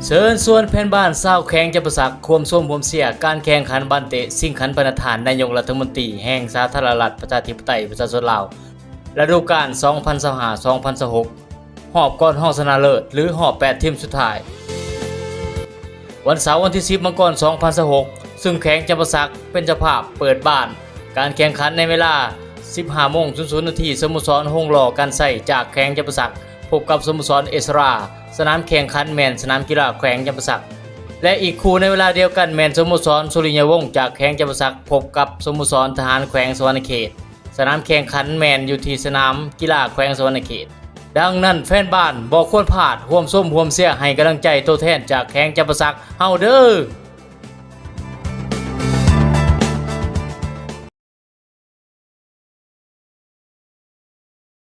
ເຊີນຊວນແຟນບານຊາວແຂວງຈຳປາສັກ ຮ່ວມຊົມຮ່ວມເຊຍການແຂ່ງຂັນບານເຕະຊິງຂັນພະນະທ່ານນາຍົກລັດຖະມົນຕີແຫ່ງສາທາລະນະລັດປະຊາທິປະໄຕປະຊາຊົນລາວ ລະດູການສອງພັນຊາວຫ້າ ສອງພັນຊາວຫົກ ຮອບກ່ອນຮອງຊະນະເລີດ ຫຼື ຮອບແປດທີມສຸດທ້າຍ. ວັນເສົາວັນທີສິບ ມັງກອນ ສອງພັນຊາວຫົກ ຊຶ່ງແຂວງຈຳປາສັກເປັນເຈົ້າພາບເປີດບ້ານການແຂ່ງຂັນໃນເວລາ ສິບຫ້າໂມງສູນນາທີ ສະໂມສອນໂຮງຫຼໍ່ການໄຊຈາກແຂວງຈຳປາສັກ ພົບກັບສະໂມສອນເອສຣາ. ສະໜາມແຂ່ງຂັນແມ່ນສະໜາມກິລາແຂວງຈຳປາສັກ ແລະ ອີກຄູ່ໃນເວລາດຽວກັນແມ່ນສະໂມສອນສຸລິຍະວົງຈາກແຂວງຈຳປາສັກ ພົບກັບສະໂມສອນທະຫານແຂວງສະຫວັນນະເຂດ. ສະໜາມແຂ່ງຂັນແມ່ນຢູ່ທີ່ສະໜາມກິລາແຂວງສະຫວັນນະເຂດ. ດັ່ງນັ້ນແຟນບານບໍ່ຄວນພາດ ຮ່ວມຊົມຮ່ວມເຊຍໃຫ້ກຳລັງໃຈໂຕແທນຈາກແຂວງຈຳປາສັກເຮົາເດີ້.